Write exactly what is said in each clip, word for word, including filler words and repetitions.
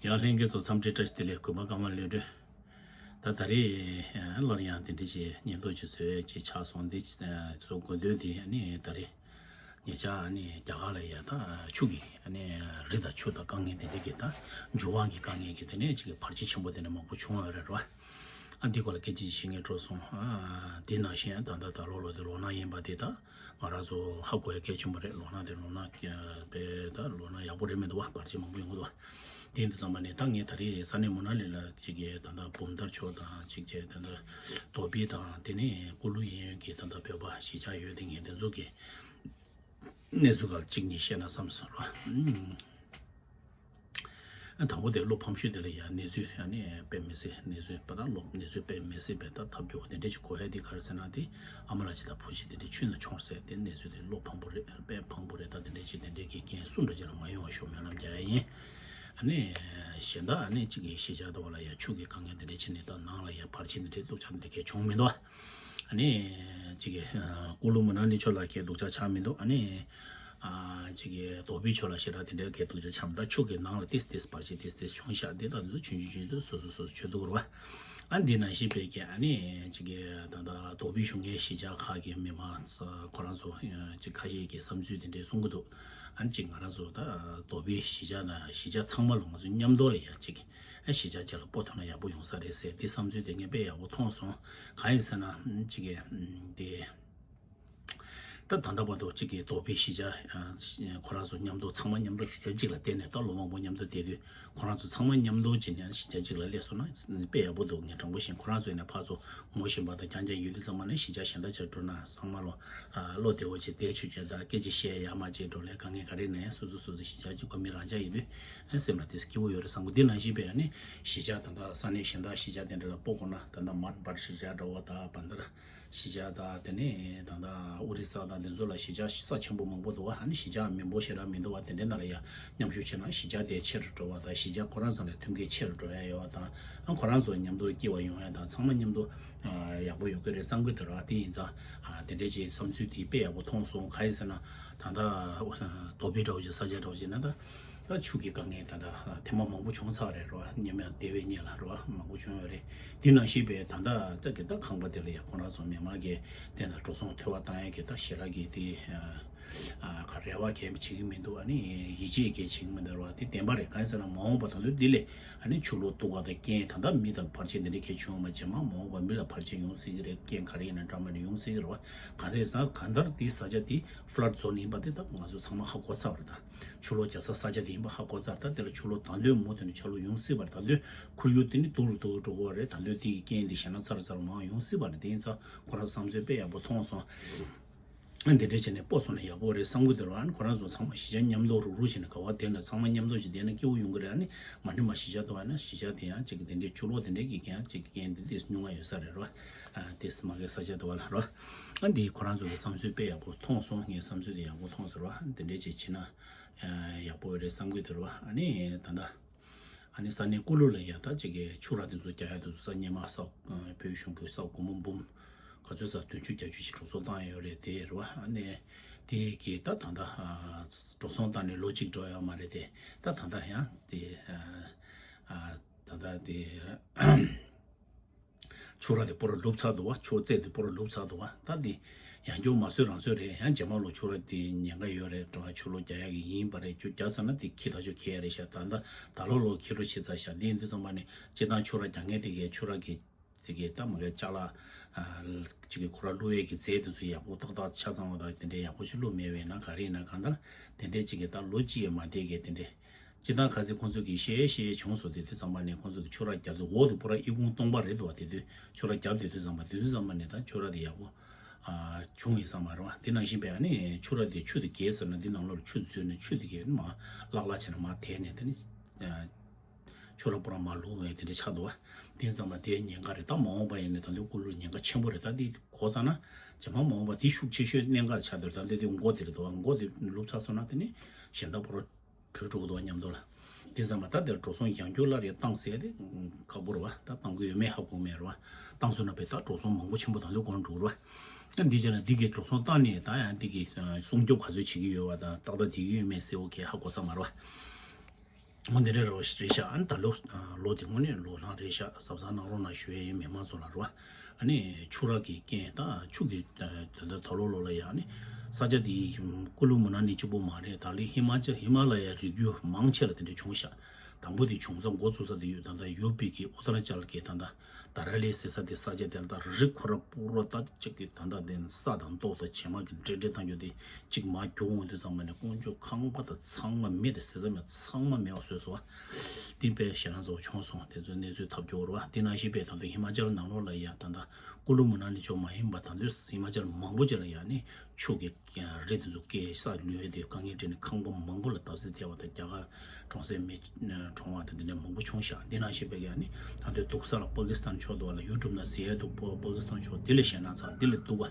ཡང་ལྷན་རྒྱས་ཚོ་འཚམས་འདྲི་བཀྲ་ཤིས་བདེ་ལེགས། གུས་པ་ཀརྨ་བློ་གྲོས། ད་ད་རེས་སླར་ཡང་དེ་འདྲ་ཞིག་ཉིན་ཐོ་ཅིག་བཟོས་ཅིག་ཆགས་སོང་། འདི་བཟོ་དགོས་དོན་དེ་ནི་ད་རེས་ཉེ་ཆར་ནི་རྒྱ་གར་ལ་ཡ་ད་ཆུ་གི་ནི་རི་དང་ཆུ་དང་དཀའ་ངལ་དེ་འདྲ་གི་ད་འབྱུང་བ་གི་དཀའ་ངལ་གི་དེ་ནས་ཅིག་བར་ཆད་ཆེན་པོ་དེ་འདྲ་མང་པོ་བྱུང་ཡོད་རེད་རོ། ཨ་འདི་སྐོར་ལ་སྐད་ཆ་བཤད་མཁན་འགྲོ་སོང་། ཨ་འདི་ནང་བཞིན་ད་ལྟ་ད་ལོ་ལོ་དེ་ལོ་ན་ཡིན་པ་དེ་ད་ང་རང་ཚོ་ཧ་གོ་ཡ་གལ་ཆེན་པོ་རེད། ལོ་ན་དེ་ལོ་ན་པའི་ད་ལོ་ན་ཡག་པོ་རེད་མི་འདུག་བ། བར་ཆད་མང་པོ་ཡོང་གི་འདུག་བ། དེ་འདི་ཚང་མ་ནས་ད་ངས་ད་རེས་ས་གནས་མུ་ན་ལི་ལ་ཅིག་གི་ད་ལྟ་འབུམ་ཐར་ཕྱོགས་དང་ཅིག་བྱས་ད་ལྟ་རྡོ་སྦིས་དང་དེ་ནས་ཀུ་ལུ་གཡས་གཡོན་གྱི་ད་ལྟ་བོད་པ་གཞིས་ཆགས་ཡོད་དེ་ངས་དེ་ཚོ་གི་གནས་ཚུལ་ག་ལ་གཅིག་གཉིས་བཤད་ན་བསམ་སོང་རོ། ཨ་དང་པོ་དེ་བློ་ཕམ་ཤོས་དེ་ལ་ཡང་གནས་ཚུལ་ཡང་ནས་དཔེ་མི་སྲིད་གནས་ཚུལ་པ་དང་ལོ་གནས་ཚུལ་དཔེ་མི་སྲིད་པའི་ད་ཐབས་སྐྱོ་བོ་དེ་འདྲས་ཅིག་གོ་ཡ་དེ་ག་རེ་ཟེར་ན་དེ་ཨ་མ་ལགས་ཅིག་དང་བུ་གཅིག་དེ་འདྲས་ཆུ་ནང་མཆོངས་ཟེར་དེ་གནས་ཚུལ་དེ་བློ་ཕམ་པོ་རེད། དཔེ་ཕམ་པོ་རེད། ད་དེ་འདྲས་ཅིག་དེ་འདྲས་ཀྱི་རྐྱེན་སུ་འདྲ་ཅིག་ལ་མ་ཡོང་བ་ཤོག་སྨོན་ལམ་རྒྱག་ཡ་ཡིན། ཨ་ནི་གཞན་དག་ཨ་ནི་གཅིག་གི་གཞིས་ཆགས་དེ་བ་ལ་ཡ་ཆུ་གི་དཀའ་ངལ་དེ་འདྲས་ཕྱིན་ནས་ད་ནང་ལ་ཡ་བར་ཆད་དེ་འདྲས་སྡུག་ཅག་དེ་འདྲས་གས་བྱུང་མི་འདུག་ཨ་ནི་གཅིག་གི་ཀུ་ལུ་མུ་ན་ལི་ཕྱོགས་ལ་གས་སྡུག་ཅག་ཆགས་མི་འདུག་ཨ་ནི་གཅིག་གི་རྡོ་སྦིས་ཕྱོགས་ལ་ཞེ་དྲག་དེ་འདྲས་གས་སྡུག་ཅག་ཆགས་མི་འདུག་ཆུ་གི་ནང་ལ་ཏིས་ཏིས་བར་ཆད་ཏིས་ཏིས་བྱུང་ཤག་དེ་ད་དུང་ཆུང་ཆུང་ཆུང་དུ་སོ་སོ་སོ་སོ་ཆོད་འདུག་ར་བ། ཨ་འདི་ནང་བཞིན་པའི་གི་ཨ་ནི་གཅིག་གི་ད་ལྟ་རྡོ་སྦིས་བཞུགས་མཁན་གཞིས་ཆགས་ཁག་གི་མི་མང་ཁོ་རང་ཚོ་གཅིག་ཁ་ཤས་ཀྱི་བསམ་ཚུལ་དེ་འདྲས་གསུང་གི་འདུག་ཨ་ནི་གཅིག་ང་རང་ཚོ་ད་རྡོ་སྦིས་གཞིས་ཆགས་དང་གཞིས་ཆགས་ཚང་མ་ལ་ང་ཚོ་མཉམ་དུ་ལ་ཡ་གཅིག་ཨ་གཞིས་ཆགས་གཅིག་ལ་སྤོ་ཐུབ་ན་ཡག་པོ་ཡོང་ས་རེད་ཟེར་དེ་བསམ་ཚུལ་དེ་ངས་དཔེ་ཡག་པོ་མཐོང་སོང་། གང་ཡིན་ཟེར་ན་གཅིག་གི་དེ་ད་ད་ལྟ་བར་དུ་གཅིག་གི་རྡོ་སྦིས་གཞིས་ཆགས་ཁོ་རང་ཚོ་མཉམ་དུ་ཚང་མ་མཉམ་དུ་གཞིས་ཆགས་གཅིག་ལ་བརྟེན་ནས་ད་ལོ་མང་པོ་མཉམ་དུ་བསྡད་དུས་ཁོ་རང་ཚོ་ཚང་མ་མཉམ་དུ་བྱས་ནས་གཞིས་ཆགས་གཅིག་ལ་སླེབས་སོང་ན་དཔེ་ཡག་པོ་འདུག་ངས་དྲང་པོ་བཤད། ཁོ་རང་ཚོ་ཡིན་ན་ཕར་ཚུར་ངོ་ཤེས་པ་དང་རྐྱང་རྐྱང་ཡོད་དུས་ཙམ་པ་ནས་གཞིས་ཆགས་གཞན་དག་ཅིག་འགྲོ་ན་ཚང་མ་ལོ་བློ་བདེ་བོ་བྱས་བསྡད་ཆོག་ཀྱང་ད་སྐད་ཆ་བཤད་ཡ་མ་བྱས་འགྲོ་ལས་དཀའ་ངལ་ག་རེ་ན་ཡང་སོ་སོ་སོ་སོ་གཞིས་ཆགས་གཅིག་པ་མི་རང་ཅག་ཡིན་དུས་སེམས་ལ་དེ་སྐྱིད་པོ་ཡོད་རེད་བསམ་གི། འདི་ནང་བཞིན་པའི་ཨ་ནི་གཞིས་ཆགས་ད་ལྟ་ས་གནས་གཞན་དག་གཞིས་ཆགས་དེ་འདྲ་ལ་སྤོ་དགོས་ན་ད་ལྟ་མར་འབར་གཞིས་ཆགས་འདྲ་བོ་ད་བན་དར་གཞིས་ཆགས་དང་དེ་ནས་ད་ལྟ་ཨོ་རི་ས་དང་དེ་ཚོ་ལ་གཞིས་ཆགས་ས་ཆེན་པོ་མང་པོ་འདུག་བ། ཨ་ནི་གཞིས་ཆགས་མི་འབོར་ཞེ་དྲག་མི་འདུག་བ། དེ་འདྲའི་ནང་ལ་ཡང་མཉམ་ཞུགས་བྱས་ན་གཞིས་ཆགས་དེ་ཆེ་རུ་འགྲོ་བ་དང་གཞིས་ཆགས་ཁོ་རང་ཚོ་ལ་མཐུན་རྐྱེན་ཆེ་རུ་འགྲོ་ཡ་ཡོད་བ་དང་། ཨ་ཁོ་རང་ཚོ་མཉམ་དུ་སྐྱིད་པ་ཡོང་ཡ་དང་ཚང་མ་མཉམ་དུ་ཡག་པོ་ཡོང་གི་རེད་བསམ་གི་འདུག་ར། དེ་ཡིན་ཙང་དེ་འདྲའི་ཅིག་བསམ་ཚུལ་དེ་དཔེ་ཡག་པོ་མཐོང་སོང་། གང་ཡིན་ཟེར་ན་ད་ལྟ་རྡོ་སྦིས་འདྲ་བོ་ཅིག་ས་ཆ་འདྲ་བོ་ཅིག་ན་ད་ད་ཆུ་གི་དཀའ་ངལ་ད་ལྟ་ཐེངས་མ་མང་པོ་བྱུང་ཚར་རེད་ར། སྔོན་མ་འདས་པའི་སྔོན་ལ་ར་མང་པོ་བྱུང་ཡོད་རེད། དེ་ནང་བཞིན་པའི་ད་ལྟ་ད་གི་ད་ཁང་པ་དེ་ལ་ཡང་ཁོ་རང་ཚོ་མི་མང་གི་དེ་ན་འགྲོ་སོང་འཐོལ་བ་བཏང་ཡས་ཀྱི་ད་ཞེ་དྲག་གི་དེ་ག་རེ་བ་གས་བྱེད་ཀྱི་མི་འདུག་ཨ་ནི་ཡིད་ཆེས་གས་བྱེད་ཀྱི་མི་འདུག་ར། དེ་བདེན་པ་རེད། གང་ཡིན་ཟེར་ན་མ་འོངས་པ་ད་ལོ་འདི་ལས་ཨ་ནི་ཆུ་ལོག་གཏུག་པ་དང་རྐྱེན་ད་ལྟ་མི་དང་བར་ཆད་འདི་འདྲ་གས་བྱུང་བ་མ་བྱས་མ་མ་འོངས་པ་མི་ལ་བར་ཆད་ཡོང་སྲིད་ཀྱི་རེད། རྐྱེན་ག་རེ་ཡིན་ན་འདྲ་མ་འདྲ་ཡོང་སྲིད་ཀྱི་རེད་བ། ག་རེ་ཟེར་གང་ལྟར་དེ་ས་ཆ་དེ་ཕ་ལད་ཛོན་ཡིན་པ་དེ་ད་ང་ཚོ་ཚང་མ་ཧ་གོ་ཚར་བ་རེད། ད་ཆུ་ལོག་རྒྱག་ས་ས་ཆ་དེ་ཡིན་པ་ཧ་གོ་ཚར། ད་དེ་ལ་ཆུ་ལོག་ད་ལོའི་མུ་མཐུད་ནས་ཆུ་ལོག་ཡོང་སྲིད་པ་རེད། ད་ལོའི་ཁོར་ཡུག་དེ་ནི་སྡུག་རུ་སྡུག་རུ་འགྲོ་གི་རེད། ད་ལོའི་དེ་ཡི་རྐྱེན་དེ་ཞེད་སྣང་ཚ་རུ་ཚ་རུ་མང་ཡོང་སྲིད་པ་རེད། དེ་ཡིན་ཙང་ཁོ་རང་བསམ་ཚུལ་དཔེ་ཡག་པོ་མཐོང་སོང་། འདི་འདྲ་བྱས་ནས་སྤོ་སོང་ན་ཡག་པོ་རེད་བསམ་གི་འདུག་ར། ཨ་ནི་ཁོ་རང་ཚོ་ཚང་མ་གཞིས་ཆགས་མཉམ་དུ་རུག་རུག་བྱས་ནས་ག་བ་བསྡད་ན་ཚང་མ་མཉམ་དུ་ཞིག་བསྡད་ན་སྐྱིད་པོ་ཡོང་གི་རེད། ཨ་ནི་མ་འགྲིག་མ་གཞིས་ཆགས་དུ་བ་ན་གཞིས་ཆགས་དེ་ཡང་ཅིག་དེ་འདྲའི་ཆུ་ལོག་དེ་འདྲའི་གི་གན་ཅིག་གན་དེ་དེ་ཉུང་བ་ཡོད་ས་རེད་ར། ཨ་དེ་སི་མ་གི་ས་ཆ་དུ་བ་ལ་ར། ཨ་འདི་ཁོ་རང་ཚོ་གི་བསམ་ཚུལ་དཔེ་ཡག་པོ་མཐོང་སོང་། ངའི་བསམ་ཚུལ་དེ་ཡག་པོ་མཐོང་སོང་ར། དེ་འདྲའི་ཅིག་བྱས་ན་ཡག་པོ་རེད་བསམ་གི་འདུག་ར། ཨ་ནི་ད་ལྟ། ཨ་ནི་ས་གནས་ཀུ་ལུ་ལ་ཡ་ད་ཅིག་གི་ཆུ་རགས་དེ་ཚོ་རྒྱག་ཡ་དེ་ཚོ་ས་སྔོན་མ་ས་བོད་གཞུང་གི་ས་སྒོར་མོ་འབུམ་ག་ཚོད་ས་བདུན་ཅུ་བརྒྱད་ཅུ་ཞིག་འགྲོ་སོང་བཏང་ཡོད་རེད་དེ་རེད་བ། ཨ་ནི་དེ་གི་ད་ད་ད་འགྲོ་སོང་བཏང་ནས་ལོ་གཅིག་འགྲོ་ཡོད་མ་རེད་དེ། ད་ད་ད་ཡང་དེ་ད་ད་དེ། ཆུ་རགས་དེ་པོ་ར་ལུབ་ཚར་འདུག་བ། ཆུ་རྩེ་དེ་པོ་ར་ལུབ་ཚར་འདུག་བ། ད་དེ་ཡང་བསྐྱར་མ་བཟོས་རང་བཟོས་རེད། ཡང་རྗེས་མ་ལོ་ཆུ་རགས་དེ་ཉེན་ཁ་ཡོད་རེད་འགྲོ་བ། ཆུ་ལོག་རྒྱག་ཡག་གི་ཡིན་པ་རེད། ཆུ་རྒྱག་ཚར་ན་དེ་ཁྱི་ད་ཆུ་ཁྱེར་ཡ་རེད་ཤག་ད་ད་ད་ལོ་ལོ་ཁྱི་རོ་ཆི་ཚར་ཤག་འདི་ཡིན་དུས་ཙམ་པ་ནས་སྤྱིར་བཏང་ཆུ་རགས་རྒྱག་མཁན་དེ་གའི་ཆུ་རགས་ཀྱི་དེ་གའི་ད་མ་གའི་ཅ་ལག་ཅིག་གི་ཁོ་ར་བླུག་ཡས་ཀྱི་རྫས་དེ་ཚོ་ཡག་པོ་ཏག་ཏག་ཆ་ཚང་བ་དང་དེ་འདྲའི་ཡག་པོ་ཞིག་བླུག་མེད་པས་ན་ག་རེ་ཡིན་ན་གང་ལྟར་དེ་འདྲའི་ཅིག་གི་ད་ལོ་གཅིག་ཡས་མ་བསྡད་གའི་དེ་འདྲའི། སྤྱིར་བཏང་ཁ་སང་ཁོང་ཚོ་གིས་བཤད་བཤད་བྱུང་སོང་། དེ་དུས་ཙམ་པ་ནས་ཁོང་ཚོ་གིས་ཆུ་རགས་རྒྱབ་དུས་འོག་ཏུ་པོ་ར་ཨི་ཁུང་སྟོང་པ་རེད་འདུག་བ། དེ་དུས་ཆུ་རགས་རྒྱབ་དེ་དུས་ཙམ་པ་དེ་དུས་ཙམ་པ་ནས་ད་ཆུ་རགས་དེ་ཡག་པོ་ཨ་བྱུང་ཡིན་ས་མ་རེད་བ། དེ་ནང་བཞིན་པའི་ཨ་ནི་ཆུ་རགས་དེ་ཆུ་དེ་བརྒལ་ཟེར་ན་འདི་ནང་ལོགས་ལ་ཆུ་འཛུལ་ནས་ཆུ་དེ་གས་མ་ལག་ལག་བྱས་ན་མ་དེད་ནས་དེ་ནི་ཆུ་རགས་པོ་ར་མ་ལུག་བས་དེ་འདྲ་ཆགས་འདུག་བ། དེ་ཙམ་པ་དེ་ཉེན་ཁ་རེད། ད་མ་འོངས་པ་ཡིན་ནས་ད་འདི་ཀུ་ལུ་ཉེན་ཁ་ཆེན་པོ་རེད། ད་འདི་གོ་ས་ན་རྗེས་མ་མ་འོངས་པ་དེ་ཤུགས་ཆེ་ཤོས་གནད་འགག་ཆགས་འདུག་ད་འདི་དེ་མགོ་དེ་རེད་འདུག་བ། མགོ་དེ་ལུག་ཚར་སོང་ན་དེ་ནི་གཞན་དག་པོ་ར། བྲོས་འགྲོ་གི་འདུག་མཉམ་དུ་ལ། དེ་ཙམ་པ་ད་དེར་འགྲོ་སོང་ཡང་བསྐྱར་སླར་ཡང་བཏང་ཟེར་དེ་ཁག་པོ་རེད་བ། ད་བཏང་གི་ཡོད་མེད་ཧ་གོ་མེད་རེད་བ། བཏང་སོང་ན་བས་ད་འགྲོ་སོང་མང་པོ་ཆེན་པོ་དང་ལོས་གོན་འགྲོ་རེད་བ། ད་འདི་བྱས་ན་འདི་གའི་འགྲོ་སོང་བཏང་ནས་ད་ཡང་འདི་གའི་སྲུང་སྐྱོབ་ག་ཚོད་བྱེད་ཀྱི་ཡོད་བ་དང་ཏག་ཏག་དེ་ཡོད་མེད་ཟེར་བ་གས་ཧ་གོ་ས་མ་རེད་བ། འོ་འདི་རེད་རོ་རེད་ཤག་ཨ་ནི་ད་ལོ་ལོ་དེ་དངོས་གནས་ལོ་ནང་རེད་ཤག་གཟབ་གཟབ་གནང་རོགས་གནང་ཞུ་ཡས་ཡིན་མི་མང་ཚོ་ལ་རོ། ཨ་ནི་ཆུ་རགས་ཀྱི་རྐྱེན་དང་ཆུ་གི་ད་ད་ད་ལོ་ལོ་ལ་ཡ་ཨ་ནི་ས་ཆ་དེ་ཀུ་ལུ་མ་ན་ལི་གཅིག་པོ་མ་རེད། ད་ལོ་ཧི་མ་ཅལ་ཧི་མ་ལ་ཡའི་རི་རྒྱུད་མང་ཆེ་ལ་དེ་འདྲ་བྱུང་ཤག་དང་པོ་དེ་བྱུང་ས་འགོ་བཙུགས་ས་དེ་ཡོད་ད་ད་ཡུ་པི་གི་ཨུ་ཏ་ར་ཅལ་གི་ད་ད། ད་ར་ལི་ཟེར་ས་དེ་ས་ཆ་དེ་ལ་ད་རི་ཁོ་ར་སྤུ་རོ་ད་གཅིག་གི་ད་ད་དེ་ས་དང་མདོག་དང་བྱེ་མ་གི་འདྲེ་འདྲེ་བཏང་རྒྱུ་དེ་གཅིག་མ་རྒྱུག་འོང་དུས་ཙམ་པ་ནས་དཀོན་མཆོག་ཁང་པ་དང་ཚང་མ་མེ་དང་ཟེར་ས་མེད་ཚང་མ་མེད་པ་བཟོས་སོང་བ། དེ་དཔེ་ཞེད་སྣང་ཚ་བོ་བྱུང་སོང་། དེ་ཚོའི་གནས་ཚུལ་ཐབས་སྐྱོ་བོ་རེད་བ། དེ་ནང་བཞིན་པའི་ད་ལྟ་ཧི་མ་ཅལ་ནང་ལོགས་ལ་ཡ་ད་ད་ཀུ་ལུ་མ་ན་ལི་ཕྱོགས་མ་ཡིན་པ་ད་ལྟ་ཧི་མ་ཅལ་མང་པོ་ཅིག་ལ་ཡ་ནི་ཆུ་གི་རི་དེ་ཚོ་སྐྱེས་ས་ལུས་དེ་དཀའ་ངལ་འཕྲད་ནས་ཁང་པ་མང་པོ་ལ་བརྡབ་གསིག་ཐེབས་པ་དང་རྒྱ་གར་གྲོང་གསེབ་མི་གྲོངས་པ་དང་དེ་འདྲ་མང་པོ་བྱུང་ཤག་འདི་ནང་བཞིན་པའི་ཡ་ནི་ད་དུང་སྡུག་ས་ལ་པ་ཀི་སི་ཐན་ཕྱོགས་དུ་བ་ལ་ཡུ་ཊུབ་ནང་གཟིགས་ཡས་འདུག་པ་པ་ཀི་སི་ཐན་ཕྱོགས་འདི་ལ་ཞེད་སྣང་ཚ་འདི་ལ་སྡུག་པ་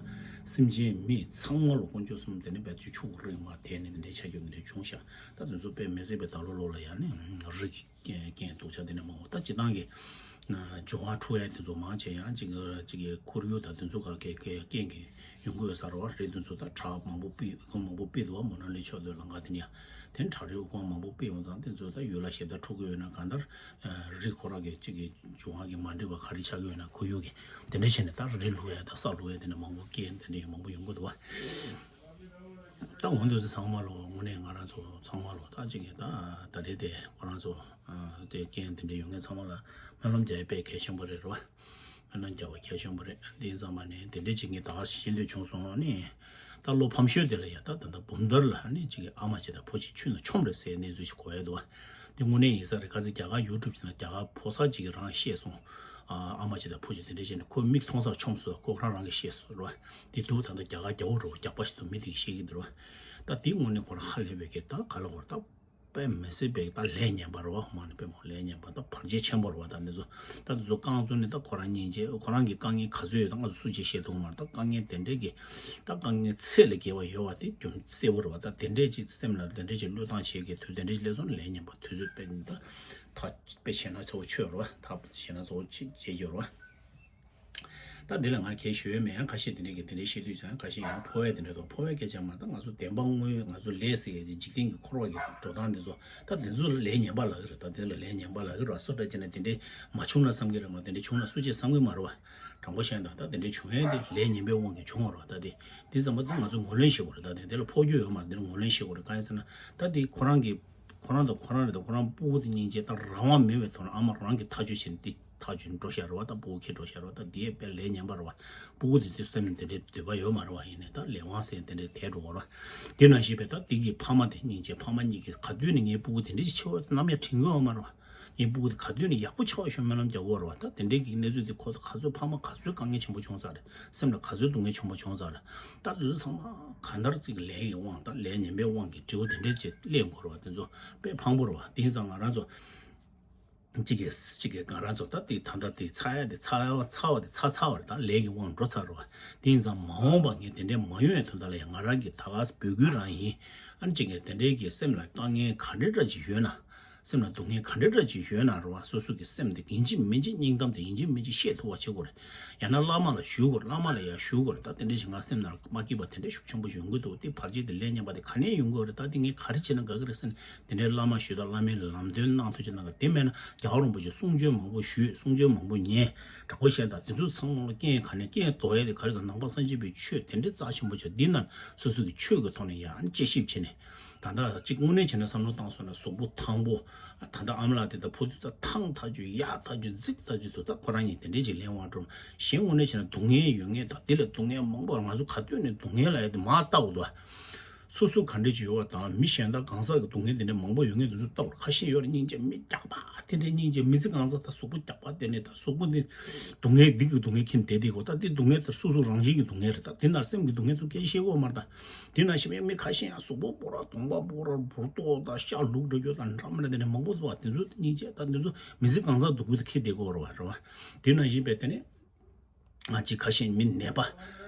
སེམས་ཅན་མི་ཚང་མ་ལ་དཀོན་མཆོག་གསུམ་དེ་ནི་བེད་སྤྱོད་ཆུ་གུ་རིང་མ་དེ་ནི་འདི་འདྲའི་ཆ་རྒྱུ་འདི་འདྲའི་བྱུང་ཤག་ད་དེ་ཚོ་དཔེ་མི་སྲིད་པའི་ད་ལོ་ལོ་ལ་ཡ་ནི་རི་གི་རྐྱེན་རྐྱེན་སྡུག་ཅག་དེ་ནས་མང་བོ་ད་སྤྱི་བཏང་གི་འབྱུང་བ་འཁྲུག་ཡ་དེ་ཚོ་མང་ཆེ་ཡང་གཅིག་གཅིག་གི་ཁོར་ཡུག་དང་དེ་ཚོ་ག་གེ་གེ་རྐྱེན་གྱི་ཡོང་གི་ཡོད་ས་རེད་བ། རི་དེ་ཚོ་ད་བྲག་མང་པོ་ཕུད་དབུ་ཁུང་མང་པོ་ཕུད་འདུག་བ། མོ་ན་ལི་ཕྱོགས་དེ་ལ་འགའ་དེ་ནས་ཡང་དེ་བྲག་རི་དབུ་ཁུང་མང་པོ་ཕུད་ཡོང་ཙང་དེ་ཚོ་ད་ཡུལ་ལ་ཞེ་དྲག་འཁྲུག་གི་ཡོད་ན་གང་ལྟར་རི་ཁོ་རང་གི་གཅིག་གི་འབྱུང་བ་གི་མ་འགྲིག་པ་ག་རེ་ཆགས་ཀྱི་ཡོད་ན་ཁོར་ཡུག་གི་དེ་འདྲ་བྱས་ནས་ད་རི་ལུག་ཡ་དང་ས་ལུག་ཡ་དེ་འདྲ་མང་པོ་རྐྱེན་དེ་འདྲ་ཡང་མང་པོ་ཡོང་གི་འདུག་བ། ད་འོན་ཏེ་ཚང་མ་ལོ་དངོས་གནས་ང་རང་ཚོ་ཚང་མ་ལོ་ད་ཅིག་གི་ད་ད་རེས་དེ་ཁོ་རང་ཚོ་དེ་རྐྱེན་དེ་འདྲ་ཡོང་མཁན་ཚང་མ་ལ་སྨོན་ལམ་རྒྱག་ཡ་དཔེ་གལ་ཆེན་པོ་རེད་རོ། སྨོན་ལམ་རྒྱག་པ་གལ་ཆེན་པོ་རེད། དེ་ཡིན་ཙང་མ་ནས་དེ་འདྲ་ཅིག་ངས་ད་ག་ཤེས་འདོད་བྱུང་སོང་ནི། ད་ལོ་ཕམ་ཤོས་དེ་ལ་ཡ་ད་ད་ད་འབུམ་ཐར་ལ་ནི་ཅིག་གི་ཨ་མ་ཅིག་དང་བུ་ཅིག་ཆུ་ནང་མཆོངས་རེད་ཟེར་གནས་ཚུལ་ཞིག་གོ་ཡ་འདུག་བ། དེ་དངོས་གནས་ཡིན་ས་རེད། ཁ་སང་རྒྱ་གར་ཡུ་ཊུབ་ཅིག་ནང་རྒྱ་གར་ཕོ་གསར་ཅིག་གིས་རང་བཤད་སོང་། ཨ་ཨ་མ་ཅིག་དང་བུ་ཅིག་དེ་འདྲ་བྱས་ནས་ཁོ་མིག་མཐོང་སར་མཆོངས་སོང་། ཁོ་རང་རང་གིས་བཤད་སོང་རེད་བ། དེ་འདུག་ད་ལྟ་རྒྱ་གར་རྒྱ་བོ་རེད་བ། རྒྱག་པ་ཞིག་འདུག་མི་དེ་གིས་བཤད་ཀྱི་འདུག་རེད་བ། ད་དེ་དངོས་གནས་ཁོ་རང་ཧ་ལས་པའི་གི་ད་ག་ལ་གོ་རེད་ད། དཔེ་མི་སྲིད་པའི་ད་ལས་ངན་པ་རེད་བ། མ་ནི་དཔེ་མོ་ལས་ངན་པ་ད་བར་ཆད་ཆེན་པོ་རེད་བ། ད་འདི་ཚོ་ད་འདི་ཚོ་རྐང་བཙུགས་ནས་ད་ཁོ་རང་སྙིང་རྗེ་ཁོ་རང་གི་དཀའ་ངལ་ག་ཚོད་ཡོད་ད་ང་ཚོ་སུ་གཅིག་ཤེས་ཐུབ་མ་རེད། ད་དཀའ་ངལ་དེ་འདྲས་ཀྱི་ད་དཀའ་ངལ་ཚད་ལས་བརྒལ་བ་ཡོད་བ་དེ་རྒྱུ་མཚན་གསལ་པོ་རེད་བ། ད་དེ་འདྲས་ཀྱི་སེམས་ལ་དེ་འདྲས་ཀྱི་བློས་བཏང་བྱེད་ཀྱི་དུས་དེ་འདྲས་ཀྱི་སླེབས་སོང་ན་ལས་ངན་པ་དུས་ཚོད་དཔེ་ད་ད་དཔེ་ཞེད་སྣང་ཚ་བོ་ཆོད་རེད་བ། ད་ཞེད་སྣང་ཚ་བོ་ཆེ་བྱེད་ཀྱི་རེད་བ། ད་འདི་ལ་ང་གལ་ཞུ་ཡོད་མེད། ཡང་ཁ་ཤས་དེ་འདྲས་ཀྱི་དེ་འདྲས་བཤད་དུས་ཀྱང་ཁ་ཤས་ཡང་འཕོ་བའི་དེ་འདྲས་དང་འཕོ་བའི་སྐད་ཆ་མ་ད་ང་ཚོ་བདེན་པ་དངོས་ང་ཚོ་ལས་ཟེར་ཡས་ཀྱི་འཇིག་རྟེན་གྱི་འཁོར་བ་གི་འགྲོ་སྟངས་འདི་ཚོ་ད་འདི་ཚོ་ལས་ངན་པ་ལབ་ཀྱི་རེད། ད་དེ་ལ་ལས་ངན་པ་ལབ་ཀྱི་རེད། སུ་འདྲ་བྱས་ན་དེ་འདྲས་མ་བྱུང་ན་བསམ་གྱི་རེད་མ། དེ་འདྲས་བྱུང་ན་སུ་གཅིག་བསམ་གྱི་མ་རེད་བ། དྲང་པོ་བཤད་ན་ད་དེ་འདྲས་བྱུང་ཡས་དེ་ལས་ངན་པའི་དབང་གིས་བྱུང་བ་རེད་བ། ད་དེ་དེ་ཙམ་པ་དེ་ང་ཚོ་ངོས་ལེན་བྱེད་དགོས་རེད། ད་དེ་དེ་ལ་འཕོ་རྒྱུ་ཡོད་མ་རེད། དེ་ལ་ངོས་ལེན་བྱེད་དགོས་རེད། གང་ཡིན་ཟེར་ན་ད་དེ་ཁོ་རང་གི་ཁོ་རང་དང་ཁོ་རང་རེད་དང་ཁོ་རང་སྤུ་གུ་དེ་སྙིང་རྗེ་ད་རང་དབང་མེད་པའི་ཐོག་ནས་ཨ་མ་རང་གི་ཐག་གཅོད་བྱས་ནས་དེ་ཐག་གཅོད་འགྲོ་བཞག་རེད་བ། ད་སྤུ་གུ་ཁྱེར་འགྲོ་བཞག་རེད་བ། ད་དེ་དཔེ་ལས་ངན་པ་རེད་བ། སྤུ་གུ་དེ་དེ་སེམས་ནས་དེ་འདྲའི་འདོད་པ་ཡོད་མ་རེད་བ། ཡིན་ནའི་ད་ལས་དབང་ཟེར་དེ་འདྲའི་དེ་འགྲོ་བ་རེད་བ། དེ་ནང་བཞིན་པའི་ད་དེ་གི་ཕ་མ་དེ་སྙིང་རྗེ་ཕ་མ་གཉིས་ཀྱིས་ག་དུས་ནས་ངའི་སྤུ་གུ་དེ་འདྲ་ཞིག་ཆེ་བ་ནམ་ཡང་དྲན་གྱི་ཡོད་མ་རེད་བ། ངའི་སྤུ་གུ་དེ་ག་དུས་ནས་ཡག་པོ་ཆགས་ཤོག་སྨོན་ལམ་རྒྱག་དགོས་རེད་བ། ད་དེ་འདྲའི་གི་གནས་ཚུལ་དེ་ཁོ་ད་ག་ཚོད་ཕ་མ་ག་ཚོད་དཀའ་ངལ་ཆེན་པོ་བྱུང་ཚར་རེད། སེམས་ལ་ག་ཚོད་སྡུག་བསྔལ་ཆེན་པོ་བྱུང་ཚར་རེད། ད་དེ་ཚོ་ཚང་མ་གང་ལྟར་ཅིག་ལས་ཀྱི་དབང་དང་ལས་ངན་པའི་དབང་གིས་འབྲས་བུ་དེ་འདྲའི་ཅིག་སླེབས་དགོས་རེད་བ། དེ་ཚོ་དཔེ་ཕངས་པོ་རེད་བ། དེ་ཡིན་ཙང་ང་རང་ཚོ་གཅིག་གིས་གཅིག་གིས་ང་རང་ཚོ་ད་དེ་ད་ལྟ་དེ་ཚ་ཡ་དེ་ཚ་བ་ཚ་བ་དེ་ཚ་ཚ་བ་རེད། ད་ལས་ཀྱི་དབང་འགྲོ་ཚར་རེད་བ། དེ་ཡིན་ཙང་མ་འོངས་པ་ངས་དེ་འདྲའི་མ་ཡོང་ཡའི་དོན་དག་ལ་ཡང་ང་རང་གིས་ད་ག་འབོད་སྐུལ་རང་ཡིན། ཨ་ནི་གཅིག་གིས་དེ་འདྲའི་གི་སེམས་ལ་དཀའ་ངལ་ག་འདྲའི་འདྲ་ཅིག་ཡོད་ན། སེམས་ལ་སྡུག་བསྔལ་ག་འདྲ་འདྲ་ཅིག་ཡོད་ན་རེད་བ། སོ་སོ་གི་སེམས་དེ་ཡིན་གཅིག་མིན་གཅིག་སྙིང་གཏམ་དེ་ཡིན་གཅིག་མིན་གཅིག་བཤད་ཐུབ་པ་བྱེད་དགོས་རེད། ཡང་ན་བླ་མ་ལ་ཞུ་དགོས་རེད། བླ་མ་ལ་ཡང་ཞུ་དགོས་རེད། ད་དེ་འདྲ་ཞིག་ང་སེམས་ནང་ལ་མ་སྐྱིད་པ་དེ་འདྲ་ཤུགས་ཆེན་པོ་ཡོང་གི་འདུག་དེ་བར་ཆད་དེ་ལས་ངན་པ་དེ་ག་ནས་ཡོང་གི་རེད། ད་དེ་ངས་ག་རེ་བྱས་ན་དགའ་གི་རེད་ཟེར་ནས་དེ་འདྲའི་བླ་མ་ཞུས་དང་བླ་མའི་ལམ་སྟོན་གནང་ཐུབ་ཀྱི་གནང་གི། དེ་མེད་ན་རྒྱལ་བ་རིན་པོ་ཆེ་གསུང་ཆོས་མང་པོ་ཞུས། གསུང་ཆོས་མང་པོ་ཉན། དྲང་པོ་བཤད་ན་ད་དེ་ཚོ་ཚང་མ་ལ་རྐྱེན་ག་ནས་རྐྱེན་དོགས་ཡ་དེ་ག་རེ་ཟེར་ན་ནང་པ་སངས་རྒྱས་པའི་ཆོས་དེ་འདྲའི་རྩ་ཆེན་པོ་ཆགས། འདི་ན་སོ་སོ་གི་ཆོས་ཀྱི་ཐོག་ནས་ཡང་དཔྱད་ཞིབ་བྱས་ནས། ད་ལྟ་གཅིག་དངོས་གནས་བྱས་ན་བསམ་བློ་བཏང་སོང་ན་གཟུགས་པོ་ཐང་པོ། ད་ལྟ་ཨ་མ་ལགས་དེ་ད་ཕོ་དུས་ད་ཐང་ཐག་ཆོད་ཡག་ཐག་ཆོད་རྫིག་ཐག་ཆོད་འདུག་ད་ཁོ་རང་གཉིས་དེ་འདྲས་ཅིག་ལེན་དབང་སྒྲུབ། གཞན་དངོས་གནས་བྱས་ན་སྡུག་བསྔལ་ཡོད་ངེས་ད་དེ་ལས་སྡུག་བསྔལ་མང་པོ་ང་ཚོ་ག་དུས་ནས་སྡུག་བསྔལ་ལ་ཡ་དེ་མ་ལྟ་དགོས་འདུག་སོ་སོ་ག་འདྲས་ཅིག་ཡོད་པ་དང་མི་གཞན་དག་གང་ཟག་གི་སྡུག་བསྔལ་དེ་འདྲས་མང་པོ་ཡོད་ངེས་དེ་ཚོ་ལྟ་དགོས། ཁ་ཤས་ཡོད་རེད་སྙིང་རྗེ་མི་རྒྱགས་པ་དེ་འདྲས་སྙིང་རྗེ་མི་ཚེ་གང་ཟག་ད་གཟུགས་པོ་རྒྱགས་པ་དེ་འདྲས་ད་གཟུགས་པོ་འདི་སྡུག་བསྔལ་སྡིག་གི་སྡུག་བསྔལ་ཁྱིམ་བསྡད་དེ་གོ་ད་དེ་སྡུག་བསྔལ་དེ་སོ་སོ་རང་བཞིན་གྱི་སྡུག་བསྔལ་རེད། ད་དེ་ན་སེམས་ཀྱི་སྡུག་བསྔལ་དུ་སྐད་ཤེས་གོ་མ་རེད་ད། དེ་ནང་བཞིན་པའི་མི་ཁ་ཤས་ཡང་གཟུགས་པོ་སྤུ་ར་གདོང་པ་སྤུ་ར་འབུར་ཏོག་དང་ཤ་ལུག་འདྲ་རྒྱུ་དང་འདྲ་མི་འདྲ་དེ་འདྲ་མང་པོ་འདུག་བ། དེ་ཚོ་སྙིང་རྗེ་ད་དེ་ཚོ་མི་ཚེ་གང་ཟག་སྡུག་གུ་དེ་ཁེ་བསྡད་དགོས་རེད་བ་རེད་བ། དེ་ནང་བཞིན་པའི་དེ་ནས་ང་ཅིག་ཁ་ཤས་མི་ནད་པ་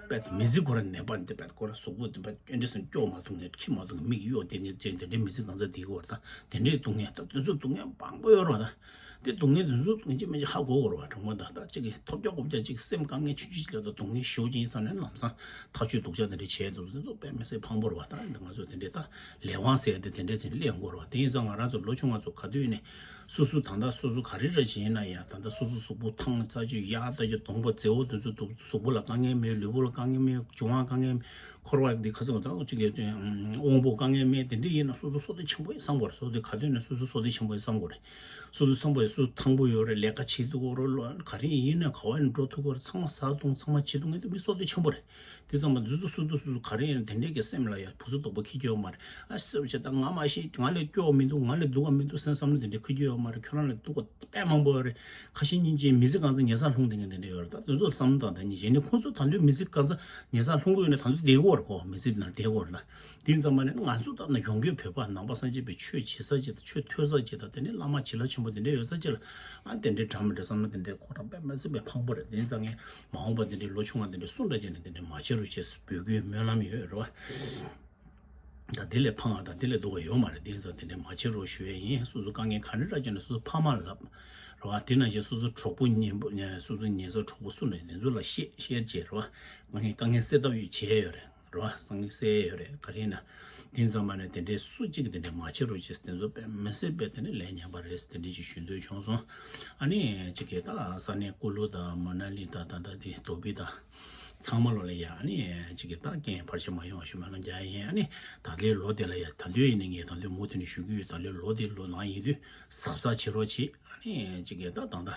པས་མི་ཚེ་ཁོ་ར་ནད་པ་འདི་པས་ཁོ་ར་གཟུགས་པོ་འདི་པས་ཨེ་འདྲ་སེ་སྐྱོ་མ་ཐུབ་ངས་ཁྱི་མ་ཐུབ་མིག་གཡོ་དེ་ངས་ཅན་དེ་འདྲའི་མི་ཚེ་གང་ཟག་བསྡད་དགོས་རེད། ད་དེ་འདྲའི་སྡུག་བསྔལ་ད་དེ་ཚོ་སྡུག་བསྔལ་མང་པོ་ཡོད་རེད་བ། ད་ དེ་སྡུག་བསྔལ་དེ་ཚོ་ཡིན་གཅིག་མིན་གཅིག་ཧ་གོ་དགོས་རེད་བ། དྲང་པོ་ད་ལྟ་གཅིག་གིས་ཐོབ་རྒྱག་གོ་རྒྱག་གཅིག་སེམས་དཀའ་ངལ་ཆུང་ཆུང་ཅིག་ལ་ད་སྡུག་བསྔལ་ཞེ་པོ་ཅིག་ཡིན་ཙང་ནས་ལམ་སང་ཐག་གཅོད་སྡུག་ཅག་དེ་འདྲ་བྱས་འདུག་དེ་ཚོ་དཔེ་མི་སྲིད་ཕངས་པོ་རེད་བ། ད་ཡིན་ད་ང་ཚོ་དེ་འདྲའི་ད་ལས་དབང་ཟེར་ཡ་དེ་དེ་འདྲའི་དེ་སླེབས་ཡོང་གི་རེད་བ། དེ་ཡིན་ཙང་ང་རང་ཚོ་ལོ་ཆུང་བ་ཚོ་ག་དུས་ནས་སོ་སོ་ད་ལྟ་སོ་སོ་ག་རེ་འདྲ་ཅིག་ཡིན་ན་ཡང་ད་ལྟ་སོ་སོ་གཟུགས་པོ་ཐང་ལྟ་ཅིག་གཡག་ལྟ་ཅིག་གདོང་པ་མཛེས་པོ་དེ་ཚོ་འདུག་གཟུགས་པོ་ལ་དཀའ་ངལ་མེད། ལུས་པོ་ལ་དཀའ་ངལ་མེད། འབྱུང་བ་དཀའ་ངལ་མེད། འཁོར་བ་འདི་ཁ་སང་ད་ཅིག་གི་དབང་པོ་དཀའ་ངལ་མེད། དེ་འདྲ་ཡིན་ན་སོ་སོ་བསོད་བདེ་ཆེན་པོ་ཡིན་བསམ་དགོས་རེད། སོ་སོ་དེ་ག་དུས་ནས་སོ་སོ་བསོད་བདེ་ཆེན་པོ་ཡིན་བསམ་དགོས་རེད། སོ་སོ་བསམ་པ་ཡིན། སོ་སོ་ཐང་པོ་ཡོད་རེད། ལས་ཀ་བྱེད་ཐུབ་ཀྱི་རེད། ག་རེ་ཡིན་ན་ག་བ་ཡིན་འགྲོ་ཐུབ་ཀྱི་རེད། ཚང་མ་བཟའ་བཏུང་ཚང་མ་བྱེད་ཐུབ་མཁན་དེ་མི་བསོད་བདེ་ཆེན་པོ་རེད། དེ་ཙམ་པ་འདི་ཚོ་སོ་སོ་སོ་སོ་ག་རེ་ཡིན་ན་དེ་འདྲས་ཀྱི་སེམས་ལ་ཡང་བུ་སུ་དོག་པོ་འཁྱེར་གྱི་ཡོད་མ་རེད། ཨ་སེམས་ཆེ་ད་ང་མ་ཤེས། ང་ལས་སྐྱོ་བ་མི་འདུག་ང་ལས་སྡུག་པ་མི་འདུག་སེམས་བསམ་བློ་དེ་འདྲས་འཁྱེར་གྱི་ཡོད་མ་རེད། ཁྱོད་རང་ལས་སྡུག་པ་དཔེ་མང་པོ་ཡོད་རེད། ཁ་ཞེ་གཉིས་ཀྱིས་མི་ཚེ་གང་ཚང་ཉལ་སར་ལྷུང་བསྡད་མཁན་དེ་འདྲས་ཡོད་རེད། ད་དེ་ཚོ་བསམ་བློ་བཏང་། ད་ཉིན་གཞན་ནི་ཁོང་ཚོ་ད་དུང་མི་ཚེ་གང་ཚང་ཉལ་སར་ལྷུང་གི་ཡོད་ན་ད་དུང་བསྡད་ཀྱི་ཡོད་རེད། ཁོ་མི་ཚེ་ནང་བསྡད་ཀྱི་ཡོད་རེད། ད་དེ་ཙམ་པ་ནས་ང་ཚོ་ད་ན་ཡོང་སྒོས་བོད་པ་ནང་པ་སངས་རྒྱས་པའི་ཆོས་བྱེད་ས་ཅིག་དང་ཆོས་ཐོས་ས་ཅིག་དང་དེ་ནས་བླ་མ་བྱིན་རླབས་ཆེན་པོ་དེ་འདྲས་ཡོད་ས་ཅིག་ལ་ཨ་དེ་འདྲས་འདྲ་མི་འདྲ་བསམ་བློ་དེ་འདྲས་ཁོ་རང་དཔེ་མི་སྲིད་པའི་ཕངས་པོ་རེད། དེ་ཙང་ངས་མ་འོངས་པ་དེ་འདྲས་ལོ་ཆུང་བ་དེ་འདྲས་སུ་འདྲ་བྱས་ནས་དེ་འདྲས་མ་བྱེད་རོགས་ཞེས་འབོད་སྐུལ་སྨོན་ལམ་ཡོད་རེད་བ། ད་དེ་ལས་ཕངས་པ་དང་དེ་ལས་སྡུག་པ་ཡོད་མ་རེད། དེ་ཙང་དེ་འདྲས་མ་བྱེད་རོགས་ཞུ་ཡས་ཡིན། སོ་སོ་དཀའ་ངལ་ག་འདྲ་འདྲ་བྱུང་ན་སོ་སོ་ཕ་མར་ལབ་རེད་བ། དེ་ནང་བཞིན་སོ་སོ་གྲོགས་པོ་གཉེན་པོ་སོ་སོ་ཉེ་ཚན་གྲོགས་པོ་སུ་འདྲ་དེ་ཚོ་ལ་བཤད་བཤད་བྱས་རེད་བ། དཀའ་ངལ་དཀའ་ངལ་སེལ་ཐབས་ཡོད་བྱས་ཡོད་རེད། རེད་བ། སང་ཉིན་གསལ་ཡོད་རེད། ག་རེ་ཡིན་ན། དེང་སང་མ་ནས་དེ་འདྲའི་སུ་གཅིག་གིས་དེ་འདྲའི་མ་བྱེད་རོགས་བྱེད་དེ་ཚོ་དཔེ་མི་སྲིད་པའི་དེ་ནས་ལས་ངན་པ་རེད། དེ་འདྲའི་ཅིག་ཞུ་འདོད་བྱུང་སོང་། ཨ་ནི་གཅིག་གིས་ད་ས་གནས་ཀུ་ལུ་དང་མ་ན་ལི་དང་ད་ལྟ་དེ་དོ་བི་དང་ཚང་མ་ལོ་ལ་ཡ། ཨ་ནི་གཅིག་གིས་ད་རྐྱེན་བར་ཆད་མ་ཡོང་བ་ཞུ་སྨོན་ལམ་རྒྱག་ཡིན། ཨ་ནི་ད་ལོའི་ལོ་དེ་ལ་ཡ་ད་ལོའི་ཡིན་ནི་ངས་ད་ལོའི་མུ་མཐུད་ནས་ཞུ་གི་ཡོད། ད་ལོའི་ལོ་དེ་ལོ་ནང་ཡིན་དུས་གཟབ་གཟབ་བྱེད་རོགས་བྱེད། ཨ་ནི་གཅིག་གིས་ད་ད་ད་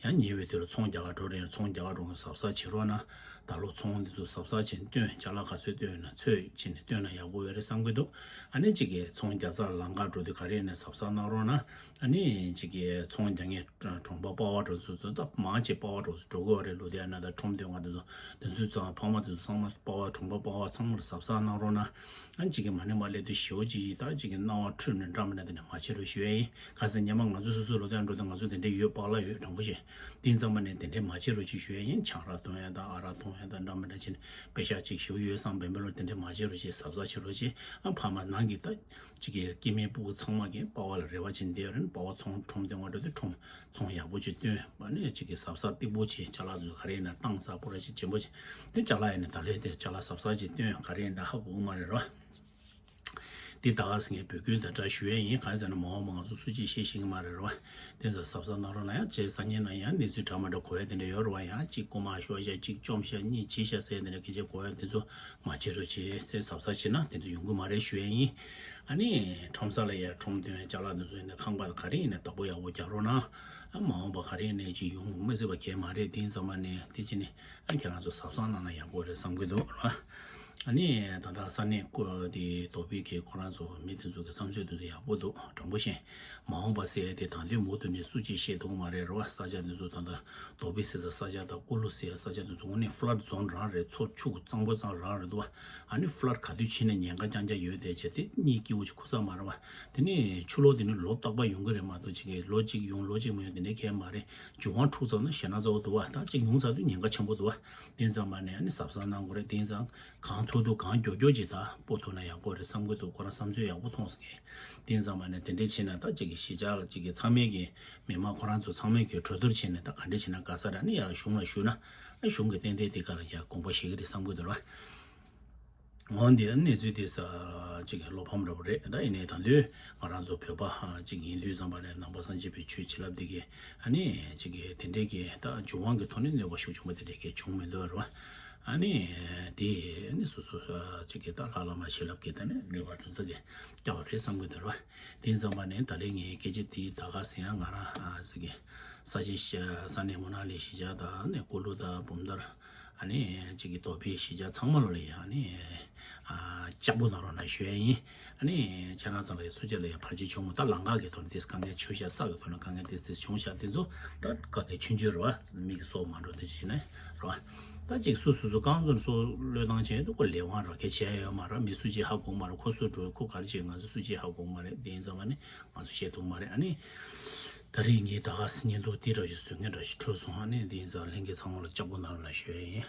ཡང་ཉེ་བའི་དུས་ལ་ཚོང་རྒྱག་ག་འགྲོ་རེད། ཚོང་རྒྱག་ག་འགྲོ་གཟབ་གཟབ་བྱེད་རོགས་གནང་། ད་ལོ་ཚོང་འདི་ཚོ་གཟབ་གཟབ་བྱས་ནས་སྟོན། ཅ་ལག་ག་ཚོད་སྟོན་ན་ཚོད་བྱས་ནས་སྟོན་ན་ཡག་པོ་ཡོད་རེད་བསམ་གྱི་འདུག་ཨ་ནི་གཅིག་གིས་ཚོང་རྒྱག་སར་ལམ་ཁ་འགྲོ་དུས་ག་རེ་ཡིན་ན་གཟབ་གཟབ་གནང་རོགས་གནང་། ཨ་ནི་གཅིག་གིས་ཚོང་རྒྱག་མཁན་གྲོང་པ་པ་ཕ་འདྲ་ཚོ་ཚོ་ད་མང་ཆེ་པ་ཕ་འདྲ་ཚོ་འགྲོ་གི་ཡོད་རེད། ལོ་དེ་ཡ་ན་ད་ཁྲོམ་སྡེ་ང་དེ་ཚོ་དེ་ཚོའི་ཚང་ཕ་མ་དེ་ཚོ་ཚང་མ་པ་ཕ་གྲོང་པ་པ་ཕ་ཚང་མར་གཟབ་གཟབ་གནང་རོགས་གནང་། ཨ་ནི་གཅིག་གིས་མ་ཎི་མ་སླེབས་དུས་ཞེ་པོ་ཅིག་ད་གཅིག་གིས་སྣང་བ་འཁྲུལ་ནས་འདྲ་མི་འདྲ་དེ་འདྲ་མ་བྱེད་རོགས་ཞུ་ཡ་ཡིན། ག་ཟེར་ཉི་མ་ང་ཚོ་སོ་སོའི་ལོ་དེ་འགྲོ་དུས་ང་ཚོ་དེ་འདྲ་ཡོད། པགས་ལ་ཡོད། དྲང་པོ་བཤད། དེ་ཙམ་པ་ནས་དེ་འདྲའི་མ་བྱེད་རོགས་ཅེས་ཞུ་ཡ་ཡིན། ཆང་རག་འཐུང་ཡ་དང་ཨ་རག་འཐུང་ཡ་དང་འདྲ་མི་འདྲ་བྱས་ནས་པེ་ཤག་ཅིག་ཞེ་པོ་ཡོད་བསམ་བེམ་པོ་ལ་དེ་འདྲའི་མ་བྱེད་རོགས་ཅེས། གཟབ་གཟབ་བྱེད་རོགས་ཅེས། ཨ་ཕ་མ་ནང་གི་ད་གཅིག་གིས་སྐྱེ་དམན་ཕྲུ་གུ་ཚང་མ་གིས་པ་ཕ་ལ་རེ་བ་བྱེད་བསྡད་ཡོད་རེད། པ་ཕ་ཚོང་ཁྲོམ་སྡེ་ང་འགྲོ་དུས་ཁྲོམ་ཚོང་ཡག་པོ་ཅིག་སྟོན། ཨ་ནི་གཅིག་གིས་གཟབ་གཟབ་སྟེགས་པོ་བྱེད། ཅ་ལག་དེ་ཚོ་ག་རེ་ཡིན་ན་གཏིང་ཟབ་པོ་ར་ཅིག་ཇེན་པོ་བྱེད། དེ་ཅ་ལག་ཡིན་ན་ད་ལོའི་དེ་ཅ་ལག་གཟབ་གཟབ་ཅིག་སྟོན། ག་རེ་ཡིན་ན་ཧ་གོ་གི་མ་རེད་རོ། འདི་ད་ག་སེ་ངས་འབོད་སྐུལ་དང་སྦྲགས་ཞུ་ཡས་ཡིན། གང་ཟེར་ན་མ་འོངས་པ་ང་ཚོ་སུ་གཅིག་ཤེས་ཤེས་ཀྱི་མ་རེད་རོ། དེ་ཚོ་གཟབ་གཟབ་གནང་རོགས་གནང་། ཡང་བྱས་སང་ཉིན་ན་ཡང་གནས་ཚུལ་འདྲ་མི་འདྲ་གོ་ཡ་དེ་འདྲ་ཡོད་རེད་བ། ཡང་གཅིག་རྐུ་མ་ཤོར་ཤག་གཅིག་བཅོམ་ཤག་གཉིས་བྱས་ཤག་ཟེར་དེ་འདྲ་སྐད་ཆ་གོ་ཡ་དེ་ཚོ་མ་བྱེད་རོགས་བྱེད། ཚེ་གཟབ་གཟབ་བྱེད་ན་དེ་ཚོ་ཡོང་གི་མ་རེད་ཞུ་ཡས་ཡིན། ཨ་ནི་ཁྲོམ་ས་ལ་ཡ་ཁྲོམ་སྟོན་ཅ་ལག་དེ་ཚོ་ཡིན་ན་ཁང་པ་དང་ག་རེ་ཡིན་ན་བདག་པོ་ཡག་པོ་རྒྱག་རོགས་གནང་། ཨ་མ་འོངས་པ་ག་རེ་ཡིན་ནའི་ཅིག་ཡོང་མི་སྲིད་པ་གང་ཡང་མ་རེད། དེ་ཡིན་ཙང་མ་ནས་དེ་ཅི་ནས་ཨ་ཁྱེད་རང་ཚོ་གཟབ་གཟབ་གནང་ན་ཡག་པོ་རེད་བསམ་གྱི་འདུག་ར། ཨ་ནི་ད་ལྟ་ས་གནས་ཀོ་དེ་དོ་བི་གི་ཁོ་རང་ཚོ་མི་དེ་ཚོ་གི་བསམ་ཚུལ་དེ་ཚོ་ཡག་པོ་འདུག་དྲང་པོ་བཤད། མ་འོངས་པ་ཟེར་ཡ་དེ་ད་དུང་མུ་མཐུད་ནས་སུ་གཅིག་ཤེས་ཐུབ་ཀྱི་མ་རེད་ར་བ། ས་ཆ་དེ་ཚོ་ད་ལྟ་དོ་བི་ཟེར་ས་ས་ཆ་དང་ཀུ་ལུ་ཟེར་ཡ་ས་ཆ་དེ་ཚོ་དངོས་གནས་ཕ་ལར་ཛོན་རང་རེད། མཚོ་ཆུ་གཙང་པོ་ཙང་རང་རེད་འདུག་བ། ཨ་ནི་ཕ་ལར་ག་དུས་ཕྱིན་ནས་ཉེན་ཁ་རྐྱང་རྐྱང་ཡོད་དེ་བྱས་དེ་གཉིད་སྐྱིད་པོ་ཅིག་ཁུག་ས་མ་རེད་བ། དེ་ནས་ཆུ་ལོག་དེ་ནི་ལོ་རྟག་པར་ཡོང་གི་རེད་མ་གཏོགས་ཅིག་གི་ལོ་གཅིག་ཡོང་ལོ་གཅིག་མ་ཡོང་དེ་འདྲའི་གང་ཡང་མ་རེད། འབྱུང་བ་འཁྲུག་ཚར་ན་ཞེད་སྣང་ཚ་པོ་འདུག་བ། ད་གཅིག་ཡོང་ཚར་དུས་ཉེན་ཁ་ཆེན་པོ་འདུག་བ། དེང་སང་མ་ནས་ཨ་ནི་གཟབ་གཟབ་གནང་དགོས་རེད། དེང་སང་གང་ཐུབ་ཐུབ་གང་མགྱོགས་མགྱོགས་ཅིག་ད་སྤོ་ཐུབ་ན་ཡག་པོ་རེད་བསམ་གྱི་འདུག་ཁོ་རང་བསམ་ཚུལ་ཡག་པོ་མཐོང་སོང་གི། དེང་སང་མ་ནས་དེ་འདྲས་བྱས་ན་ད་གཅིག་གི་གཞིས་ཆགས་ལ་གཅིག་གི་ཚང་མས་གི་མི་མང་ཁོ་རང་ཚོ་ཚང་མས་གི་གྲོས་བསྡུར་བྱས་ནས་ད་ག་འདྲས་བྱས་ན་དགའ་ས་རེད། ཨ་ནི་ཡར་གཞུང་ལ་ཞུས་ན་ཨ་གཞུང་གི་ཏན་ཏན་དེ་ག་ལ་ཡར་དགོངས་པ་བཞེས་ཀྱི་རེད་བསམ་གྱི་འདུག་ར། འོ་འདི་གནས་ཚུལ་དེ་ས་གཅིག་གི་བློ་ཕམ་འདྲ་པོ་རེད། ད་ཡིན་ནའི་ད་དུང་ང་རང་ཚོ་བོད་པ་གཅིག་ཡིན་དུས་ཙམ་པ་ནས་ནང་པ་སངས་རྒྱས་པའི་ཆོས་བྱིན་རླབས་འདི་གི་ཨ་ནི་གཅིག་གི་དེ་འདྲའི་གི་ད་འབྱུང་བ་གི་ཐོག་ནས་གནོད་པ་ཤུགས་ཆེན་པོ་དེ་འདྲའི་གི་བྱུང་མི་འདུག་རེད་བ། ཨ་ནི་དེ་ཨ་ནི་སོ་སོ་གཅིག་གི་ད་ལྷ་བླ་མ་བྱིན་རླབས་ཀྱི་ད་ནི་གནོད་པ་དེ་ཚོ་གི་སྐྱག་པ་རེད་བསམ་གི་འདུག་རེད་བ། དེ་ཙམ་པ་ནས་ད་ལན་ངའི་སྐད་ཆ་དེ་ད་ག་ཟེར་ཡང་ང་རང་ཨ་ཟེར་གི་ས་ཆ་ས་གནས་མོ་ན་ལི་གཞིས་ཆགས་དང་ནི་ཀུ་ལུ་དང་བུམ་ཐང་། ཨ་ནི་གཅིག་གི་དོ་པའི་གཞིས་ཆགས་ཚང་མ་ལོ་ལ་ཡང་ཨ་ནི་ཨ་ལྕགས་པོ་གནང་རོགས་གནང་ཞུ་ཡ་ཡིན། ཨ་ནི་ཁྱེད་རང་ཚོ་ལ་ཡང་སུ་ཆ་ལ་ཡང་བར་ཆད་བྱུང་མོ། ད་ལམ་ཁ་གི་ཐོག་ནས་དེ་དཀའ་ངལ་ཆོས་བཤད་ས་གི་ཐོག་ནས་དཀའ་ངལ་དེ་དེ་བྱུང་ཤག་དེ་ཚོ་ད་དཀའ་ངལ་ཆུང་ཆུང་རེད་བ། མི་གི་སྲོག་མ་འགྲོ་དེ་བྱས་ནས་རེད་བ། ད་ཅིག་སུ་སུ་སུ་གང་ཚོ་སོ་བློས་བཏང་བྱས་འདུག་ཁོ་ལས་དབང་རོགས་གལ་ཆེ་ཡ་ཡོད་མ་རེད། མི་སུ་གཅིག་ཧ་གོ་མ་རེད། ཁོ་སུ་འགྲོ་ཁོ་ག་རེ་བྱེད་ང་ཚོ་སུ་གཅིག་ཧ་གོ་མ་རེད། དེ་ཡིན་ཙང་མ་ནི་ང་ཚོ་བཤད་ཐུབ་མ་རེད། ཨ་ནི་ད་རེས་ངས་ད་ག་སེ་ཉིན་ཐོ་དེ་འདྲ་ཞིག་བཟོ་མཁན་འདྲ་ཞིག་འཕྲོད་སོང་། ཨ་ནི་དེ་ཡིན་ཙང་ལྷན་རྒྱས་ཚང་མ་ལ་ལྕགས་པོ་གནང་རོགས་གནང་ཞུ་ཡ་ཡིན།